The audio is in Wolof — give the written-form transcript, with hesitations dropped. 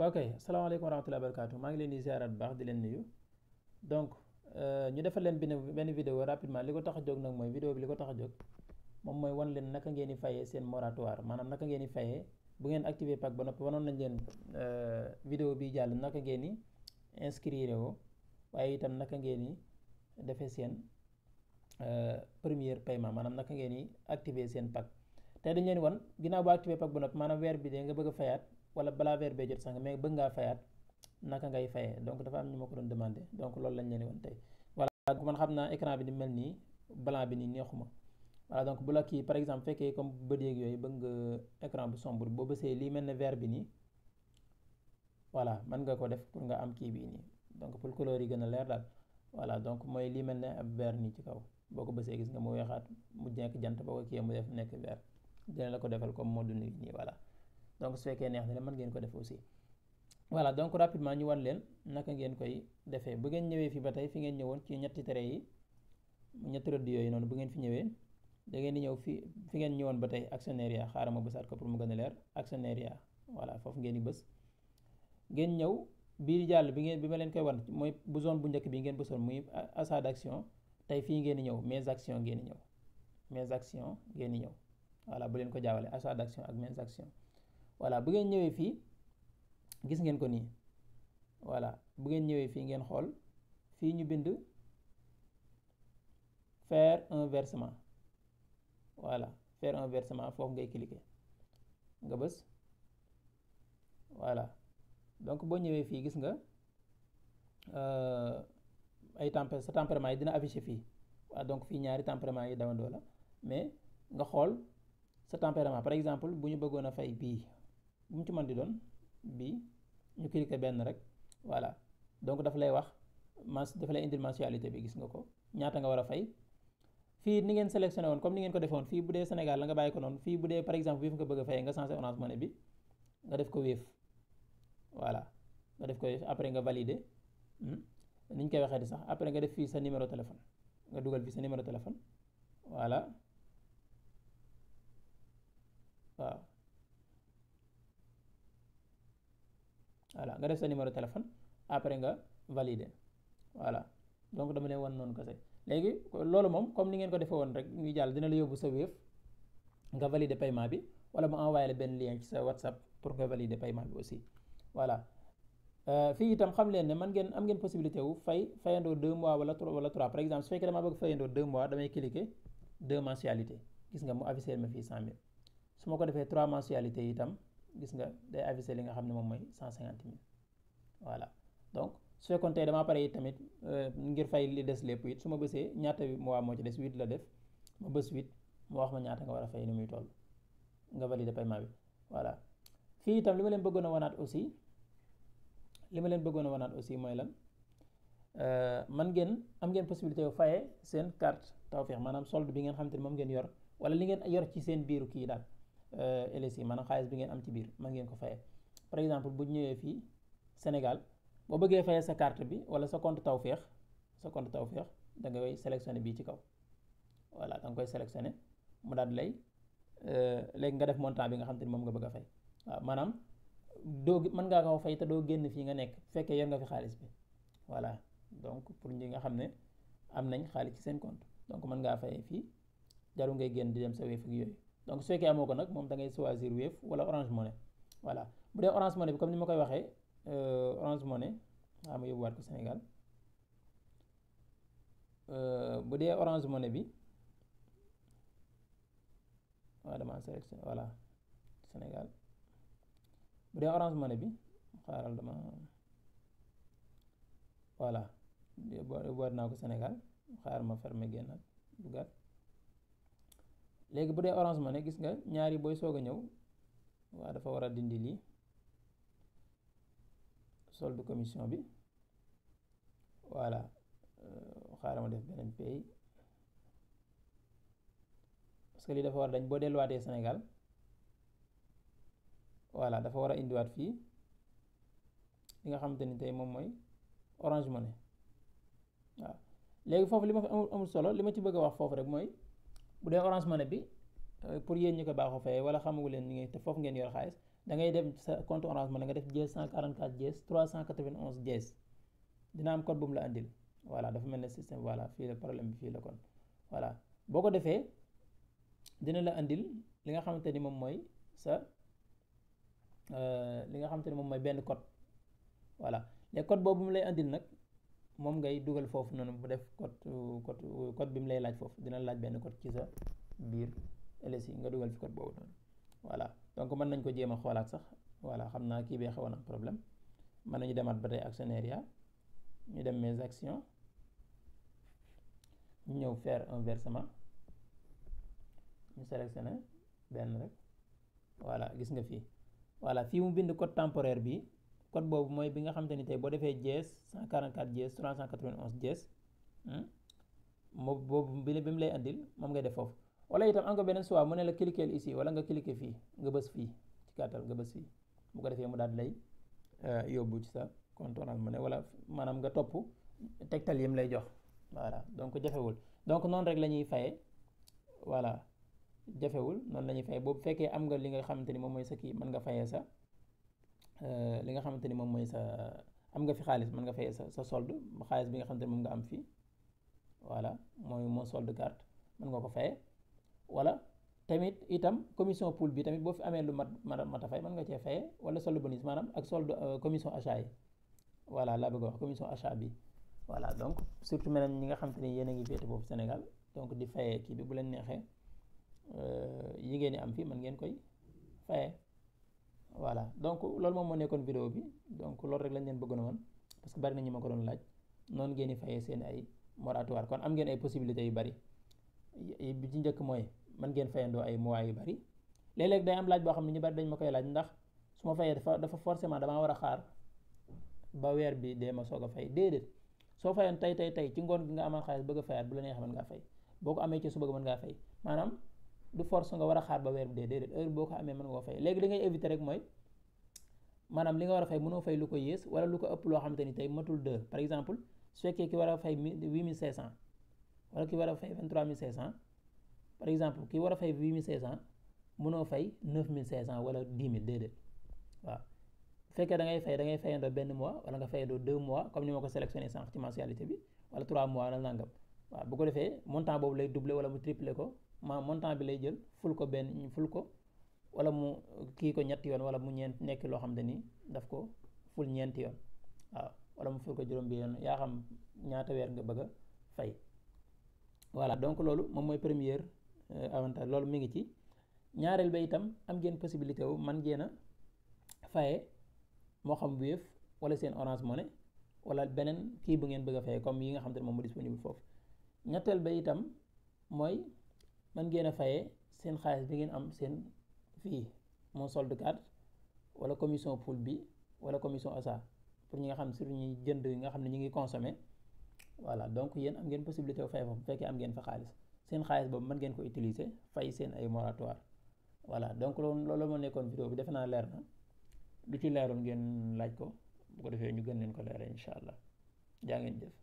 ok asalaamaaleykum wa rahmatullahi wa barakaatu maa ngi leen di ziaraat bu baax di leen nuyu donc ñu defal leen benn vidéo rapidement li ko tax a jóg nag mooy vidéo bi li ko tax a jóg moom mooy wan leen naka ngeen di fayee seen moratoire maanaam naka ngeen di fayee bu ngeen activer pack ba noppi wanoon nañ leen vidéo bi jàll naka ngeen di inscrire woo waaye itam naka ngeen di defee seen premier paiement maanaam naka ngeen di activer seen pack tey dañ leen wan ginnaaw boo activer pack ba noppi maanaam weer bi de nga bëgg a fayaat wala balaa weer bee jot sax mais bëgg ngaa fayaat naka ngay fayee donc dafa am ñu ma ko doon demandé donc loolu lañ leen di wan tey voilà man xam naa écran bi ni mel nii blanc bi nii neexuma voilà donc bu la kii par exemple fekkee comme bët yeeg yooyu bëgg nga écran bu sombre boo bësee lii mel ne vert bi nii voilà mën nga ko def pour nga am kii bii nii donc pour couleur yi gën a leer daal voilà donc mooy lii mel ne ab vert nii ci kaw boo ko bësee gis nga mu weexaat mu nekk jant boo ko kiyee mu def nekk vert dina la ko defal comme mode nuit nii voilà donc su fekkee neex na la mën ngeen ko def aussi voilà donc rapidement ñu wan leen naka ngeen koy defee bu ngeen ñëwee fii ba tey fi ngeen ñëwoon ci ñetti tere yi ñetti rëdd yooyu noonu bu ngeen fi ñëwee da ngeen di ñëw fi ngeen ñëwoon ba tey actionnariat xaaral ma bësaat ko pour mu gën a leer actionnariat voilà foofu ngeen di bës ngeen ñëw bii jàll bi ma leen koy wan mooy bu zone bu njëkk bi ngeen bësoon muy achat d'action tey fii ngeen di ñëw mes actions ngeen di ñëw mes actions ngeen di ñëw voilà bu leen ko jaawale achat d'action ak mes actions voilà bu ngeen ñëwee fii gis ngeen ko nii voilà bu ngeen ñëwee fii ngeen xool fii ñu bind faire un versement voilà faire un versement foofu ngay cliquer nga bës voilà donc boo ñëwee fii gis nga sa tempérament yi dina affiché fii waaw donc fii ñaari tempérament yi dawandoo la mais nga xool sa tempérament par exemple bu ñu bëggoon a fay bii bu mu ci mën di doon bii ñu cliquer benn rek voilà donc dafa lay wax dafa lay indil mensualité bi gis nga ko ñaata nga war a fay fii ni ngeen sélectionné woon comme ni ngeen ko defoon fii bu dee Sénégal la nga bàyyi ko noonu fii bu dee par exemple Wave nga bëgg a fay nga changé Orange Money bi nga def ko Wave voilà nga def ko Wave après nga valider ni ñu koy waxee di sax après nga def fii sa numéro téléphone nga dugal fii sa numéro téléphone voilà waaw voilà nga def sa numéro téléphone après nga valider voilà donc dama leen wan noonu kese léegi loolu moom comme ni ngeen ko defee woon rek ñuy jàll dina la yóbbu sa Wave nga valider paiement bi wala mu envoyé la benn lien ci sa WhatsApp pour nga valider paiement bi aussi voilà fii itam xam leen ne am ngeen possibilité wu fayandoo 2 mois wala 3 par exemple su fekkee damaa bëgg fayandoo 2 mois damay cliquer 2 mensualités gis nga mu affiché ma fii 100 000 su ma ko defee 3 mensualités itam gis nga day affiché li nga xam ne moom mooy 150 000 voilà donc su fekkoon tey damaa pare it tamit ngir fay li des lépp it su ma bësee ñaata mois moo ci des 8 la def ma bës 8 mu wax ma ñaata nga war a fay ni muy toll nga valider paiement bi voilà fii itam li ma leen bëggoon a wanaat aussi mooy lan am ngeen possibilité yu fayee seen carte Tawfekh maanaam solde bi ngeen xamante ni moom ngeen yor wala li ngeen yor ci seen biiru kii daal LSI maanaam xaalis bi ngeen am ci biir mën ngeen ko fayee par exemple bu ñëwee fii Sénégal boo bëggee fayee sa carte bi wala sa compte Tawfekh da nga koy sélectionné bii ci kaw voilà da nga koy sélectionné mu daal di lay léegi nga def montant bi nga xam te ni moom nga bëgg a fay waaw maanaam mën ngaa ko fay te doo génn fii nga nekk fekkee yor nga fi xaalis bi voilà donc pour ñi nga xam ne am nañ xaalis ci seen compte donc mën ngaa fayee fii jarul ngay génn di dem sa Wave ak yooyu donc su fekkee amoo ko nag moom da ngay choisir Wave wala Orange Money voilà bu dee Orange Money bi comme ni ma koy waxee Orange Money waaw ma yóbbuwaat ko Sénégal bu dee Orange Money bi waaw dama sélectionné voilà Sénégal bu dee Orange Money bi xaaral dama voilà yóbbuwaat naa ko Sénégal xaaral ma fermé génnaat dugaat léegi bu dee Orange Money gis nga ñaari booy soog a ñëw waaw dafa war a dindi lii solde commission bi voilà xaaral ma def beneen pay parce que lii dafa war a dañ boo delluwaatee Sénégal voilà dafa war a indiwaat fii li nga xamante ni tey moom mooy Orange Money waaw léegi foofu li ma fi amul solo li ma ci bëgg a wax foofu rek mooy bu dee Orange Money bi pour yéen ñi ko baaxoo fayee wala xamagu leen ni ngeen te foofu ngeen yor xaalis da ngay dem sa compte Orange Money nga def dièse 144 dièse 391 dièse dina am code bu mu la andil voilà dafa mel ne système voilà fii la problème bi fii la kon voilà boo ko defee dina la andil li nga xamante ni moom mooy sa li nga xamante ni moom mooy benn code voilà les code boobu mu lay andil nag moom ngay dugal foofu noonu bu def code bi mu lay laaj foofu dina laaj benn code ci sa biir LSI nga dugal fi code boobu noonu voilà donc mën nañ ko jéem a xoolaat sax voilà xam naa kii bee xawoon am problème mën nañu demaat ba tey actionnariat ñu dem mes actions ñu ñëw faire un versement ñu sélectionné benn rek voilà gis nga fii voilà fii mu bind code temporaire bi code boobu mooy bi nga xamante ni tey boo defee dièse 144 dièse 391 dièse moom boobu bi mu lay andil moom ngay def foofu wala itam am nga beneen choix mu ne la cliquer ici wala nga cliquer fii nga bës fii ci gàttal nga bës fii bu ko defee mu daal lay yóbbu ci sa compte Orange Money wala maanaam nga topp tegtal yi mu lay jox voilà donc jafewul donc noonu rek la ñuy fayee voilà jafewul noonu la ñuy fayee boobu fekkee am nga li nga xamante ni moom mooy sa kii mën nga fayee sa li nga xamante ni moom mooy sa am nga fi xaalis mën nga fayee sa solde xaalis bi nga xamante ni moom nga am fii voilà mooy moo solde carte mën nga ko fayee wala tamit itam commission pool bi tamit boo fi amee lu mat a fay mën nga cee fayee wala solde bonus maanaam ak solde commission achat yi voilà laa bëgg a wax commission achat bi voilà donc surtout maintenant ñi nga xamante ni yéen a ngi féete foofu Sénégal donc di fayee kii bi bu leen neexee yi ngeen di am fii mën ngeen koy fayee voilà donc loolu moom moo nekkoon vidéo bi donc loolu rek lañ leen bëggoon a woon parce que bari na ñi ma ko doon laaj noonu ngeen di fayee seen ay moratoire kon am ngeen ay possibilités yu bari bi ci njëkk mooy mën ngeen fayandoo ay mois yu bari léeg-léeg day am laaj boo xam ne ñu bari dañ ma koy laaj ndax su ma fayee dafa forcément damaa war a xaar ba weer bi dee ma soog a fay déedéet soo fayoon tey ci ngoon gi nga amal xaalis bëgg a fayaat bu la neexee mën ngaa fay boo ko amee ci suba ga mën ngaa fay maanaam du force nga war a xaar ba weer bi dee déedéet heure boo ko amee mën nga ko fay léegi li ngay éviter rek mooy maanaam li nga war a fay mënoo fay lu ko yées wala lu ko ëpp loo xamante ni tey matul 2 par exemple su fekkee ki war a fay 8500 wala ki war a fay 23500 par exemple ki war a fay 8500 mënoo fay 9500 wala 10 000 déedéet waaw bu fekkee da ngay fayandoo benn mois wala nga fayandoo 2 mois comme ni ma ko sélectionné sànq ci mensualité bi wala 3 mois wala nangam waaw bu ko defee montant boobu lay doubler wala mu tripler ko montant bi lay jël ful ko wala mu kii ko ñetti yoon wala mu ñeent nekk loo xam ne ni daf ko ful ñeenti yoon waaw wala mu ful ko juróom bi yoon yaa xam ñaata weer nga bëgg a fay voilà donc loolu moom mooy première avantage loolu mi ngi ci ñaareel ba itam am ngeen possibilité wu man ngeen a faye moo xam Wave wala seen Orange Money wala beneen kii bu ngeen bëgg a faye comme yi nga xam te ne moom mu disponible foofu ñetteel ba itam mooy man ngeen a fayee seen xaalis bi ngeen am seen fii mon solde carte wala commission pool bi wala commission achat pour ñi nga xam surtout ñuy jënd nga xam ne ñu ngi consommer voilà donc yéen am ngeen possibilité fay foofu bu fekkee am ngeen fa xaalis seen xaalis boobu mën ngeen ko utiliser fay seen ay moratoire voilà donc loolu moo nekkoon vidéo bi defe naa leer na lu ci leeroon ngeen laaj ko bu ko defee ñu gën leen ko leeral incha allah jaa ngeen jëf